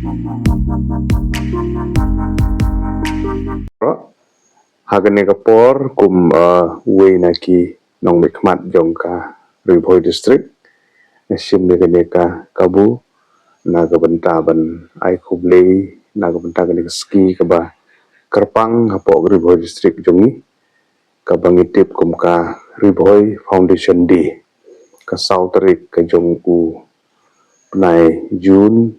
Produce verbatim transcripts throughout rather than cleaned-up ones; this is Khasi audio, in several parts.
Ha kane ka por kum, uh, uwei na ki nongmihkhmat jong ka Ri Bhoi District, nga shim ïa kane ka kabu na ka bynta ban ai khublei na ka bynta kane ka sngi kaba kyrpang hapoh ka Ri Bhoi District jong ngi, kaba ngi tip kum ka Ri Bhoi Foundation Day, ka saw tarik ka jong u bnai June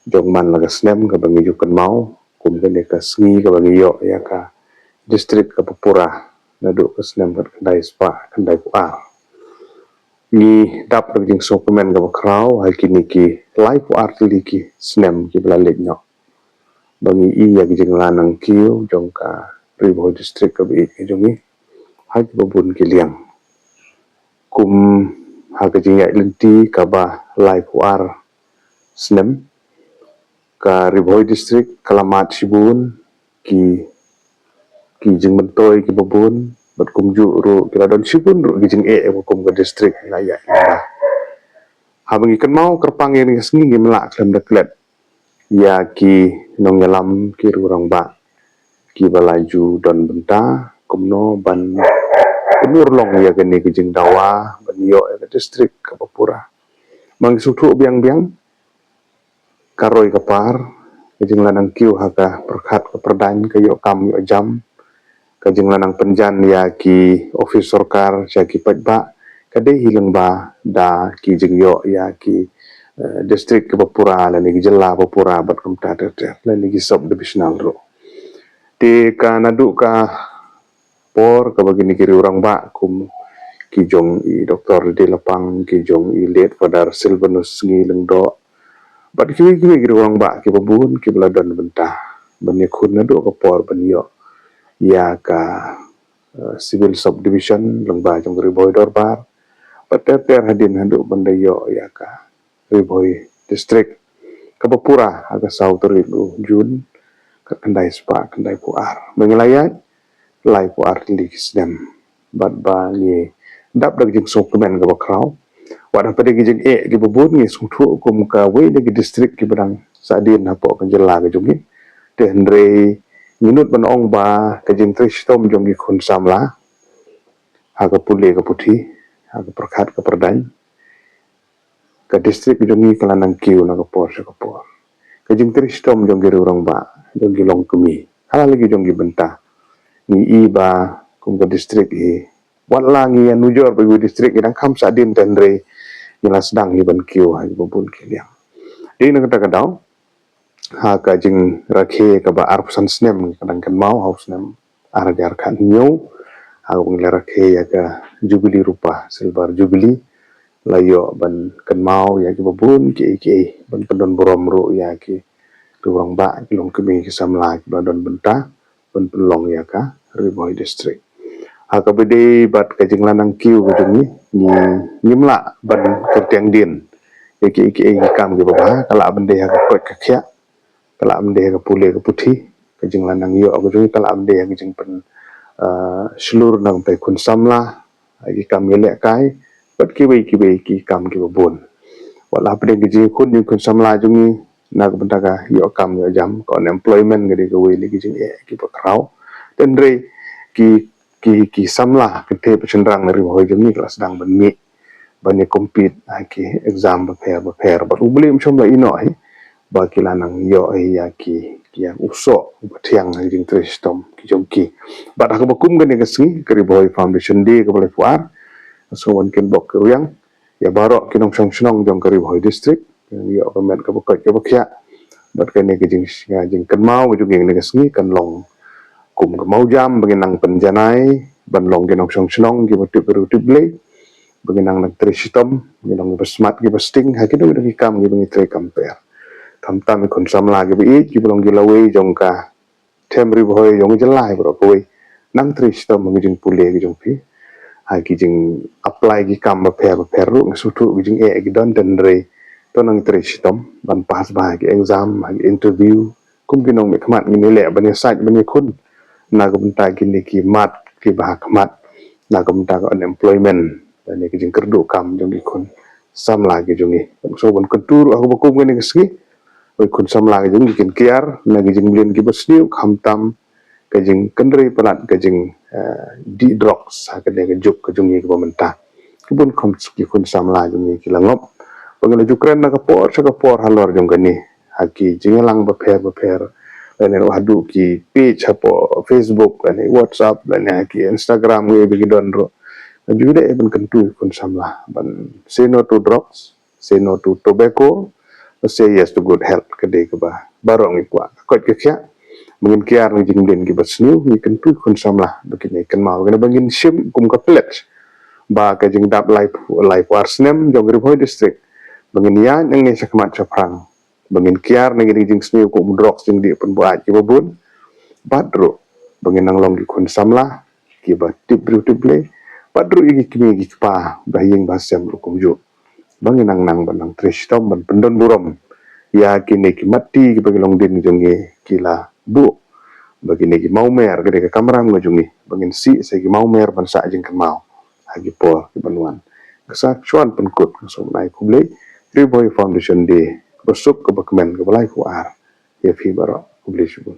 jong man la ka snem, kaba ngi ju kynmaw kum kane ka sngi kaba ngi ïoh ïa ka district kaba pura naduh ka snem khatkhyndai spah khyndaiphew ar. Ngi dap da ka jingsngewkmen kaba khraw ha kine ki laiphew ar tylli ki snem kiba la leit noh, ba ngi i ïa ka jinglanang kiew jong ka Ri Bhoi District kaba ïeit ka jong ngi ha kiba bun ki liang. Kum ha ka jingïaid lynti kaba laiphew ar snem, ka Ri Bhoi District ka la mad shibun ki, ki jingmyntoi kiba bun, bad kumjuh ruh ki la don shibun ruh ki jingeh kum ka district la ïaid lynti. Haba ngi kynmaw kyrpang ïa kane ka sngi, ngim lah khlem da klet ïa ki nongïalam, ki riewrangbah kiba la ju don bynta kumno ban pynurlong ïa kane ka jingdawa ban ïoh ïa ka district kaba pura. Ba ngi sngewthuh biang biang ka roi ka par, ka jinglanang kiew ha ka pyrkhat ka pyrdaiñ, ka ïoh kam ïoh jam, ka jinglanang pynjan ïa ki office sorkar sha ki paidbah, ka dei hi lyngba da ki jingïoh ïa ki, eh, district kiba pura lane ki jylla ba pura bad kumta ter ter lane ki sub divisional ruh. Te ka naduh ka por kaba kine ki riewrangbah kum ki jong i Doctor Didi Lapang, ki jong i late Father Silvanus Sngi Lyngdoh, bad kiwei kiwei ki riewrangbah kiba bun kiba la don bynta ban ïakhun naduh ka por ban ïoh ïa ka, eh, civil subdivision lyngba jong ka Ri Bhoi Dorbar, bad ter ter hadien haduh ban da ïoh ïa ka Ri Bhoi District kaba pura ha ka saw tarik u June khatkhyndai spah khyndaiphew ar. Ba ngi la ïaid laiphew ar tylli ki snem bad ba ngi dap da ka jingsngewkmen kaba khraw. Wat hapdeng ki jingeh kiba bun, ngi sngewthuh kum kawei na ki district kiba dang sahdien hapoh ka jylla ka jong ngi. Te hynrei ngi nud ban ong ba ka jingtrei shitom jong ki khun samla ha ka pule ka puthi, ha ka pyrkhat ka pyrdaiñ, ka district jong ngi ka la nang kiew na ka por sha ka por. Ka jingtrei shitom jong ki riewrangbah, jong ki longkmie, ha la ki jong ki bynta, ngi i ba kum ka district hi, wat la ngi ïa nujor ba iwei i district ngi dang kham sahdien, te hynrei ngi la sdang hi ban kiew ha kiba bun ki liang. Dei na kata ka daw, ha ka jingrakhe kaba arphew san snem ka dang kynmaw ha u snem ar hajar khathynñiew, ha kaba ngi la rakhe ïa ka Jubilee Rupa, Silver Jubilee, la ïoh ban kynmaw ïa kiba bun kiei kiei, ban pyndon burom ruh ïa ki riewrangbah, ki longkmie, ki samla kiba don bynta ban pynlong ïa ka Ri Bhoi District. Ha kaba dei bad ka jinglanang kiew ka jong ngi, ngi, ngim lah ban kyrtiang dien ïa kiei kiei ki kam kiba bha, ka lah ban dei ha ka koit ka khiah, ka lah ban dei ha ka pule ka puthi, ka jinglanang ïoh ka jong ngi, ka lah ban dei ha ka jingpyn, ah, shlur na ka bynta ki khun samla ha ki kam ïalehkai bad kiwei kiwei ki kam kiba bun. Wat la hapdeng ki jingkhun jong ki khun samla jong ngi na ka bynta ka ïoh kam ïoh jam, ka unemployment ka dei kawei na ki jingeh kiba khraw. Te hynrei ki, ki, ki samla, ki kynthei bad shynrang na Ri Bhoi jong ngi ki la sdang ban mih ban ïa compete ha ki exam bapher bapher. Bad U Blei um shym la ïehnoh hi ba ki la nang ïoh hi ïa ki, ki ïa u soh uba thiang ha ki jingtrei shitom ki jong ki. Bad ha kaba kum kane ka sngi, ka Ri Bhoi Foundation Day kaba laiphew ar, nga sngew ban kynbok kyrwiang ïa baroh ki nongshong shnong jong ka Ri Bhoi District, ïa ka met kaba koit kaba khiah. Bad kane ka jing, jingkynmaw ka jong ngi kane ka sngi kan long kum ka mawjam ba ngin nang pynjanai ban long ki nongshong shnong kiba tip briew tip Blei, ba ngin nang nang trei shitom, ba ngin long kiba smat kiba sting ha kino kino ki kam kiba ngi trei kam per. Khamtam ki khun samla kiba ïeit kiba long ki lawei jong ka them Ri Bhoi jong ka jylla hi baroh kawei, nang trei shitom ha ki jingpule ki jong phi, ha ki jing apply ki kam bapher bapher ruh. Nga sngewthuh ki jingeh ki don, te hynrei to nang trei shitom ban pass bha ha ki exam, ha ki interview. Kum ki nongmihkhmat ngin ïaleh ban ïasaid ban ïakhun na ka bynta kine ki mat kiba ha khmat, na ka bynta ka unemployment lane ki jingkyrduh kam jong ki khun samla ki jong ngi. Nga sngewbha ban kyntu ruh ha kaba kum kane ka sngi Ki khun samla ka jong ngi kin kiar na ki jingmlien kiba sniew, khamtam ka jingkynrei palat ka jing, eh, dih drugs ha kane ka juk ka jong ngi kaba mynta. Ki bun khun, ki khun samla jong ngi ki la ngop ba ngi la ju kren na ka por sha ka por halor jong kane ha ki jingïalang bapher bapher, lane haduh ki page hapoh Facebook, lane WhatsApp, lane ha ki Instagram, ngi ba ki don ruh. Ngi ju dei ban kyntu ki khun samla ban say no to drugs, say no to tobacco, say yes to good health. Ka dei kaba baroh ngi kwah, ka koit ka khiah. Ba ngin kiar na ki jingmlien kiba sniew, ngi kyntu ki khun samla ba kin ïai kynmaw, kane ba ngin shim kum ka pledge ba ka jingdap lai, laiphew ar snem jong ka Ri Bhoi District, ba ngin ïaid nangne shakhmat shaphrang, ba ngin kiar na ki jingsniew kum drugs, jingdih pynbuaid kiba bun, bad ruh ba ngin nang long ki khun samla kiba tip briew tip Blei, bad ruh ïa ki kmie ki kpa ba ha ïing ba ha sem ruh kumjuh, ba ngin nang nang ban nang trei shitom ban pyndon burom ïa kine ki matti kiba ki longdien jong ngi ki la buh, ba kine ki mawmer, ka dei ka kamram ka jong ngi, ba ngin sih sa ki mawmer ban sah jingkynmaw ha ki por ki ban wan. Ka sa shuwa pynkut, ka sngewbha ai khublei. Ri Bhoi Foundation Day kaba suk, kaba kmen, kaba laiphew ar ïa phi baroh. Khublei shibun.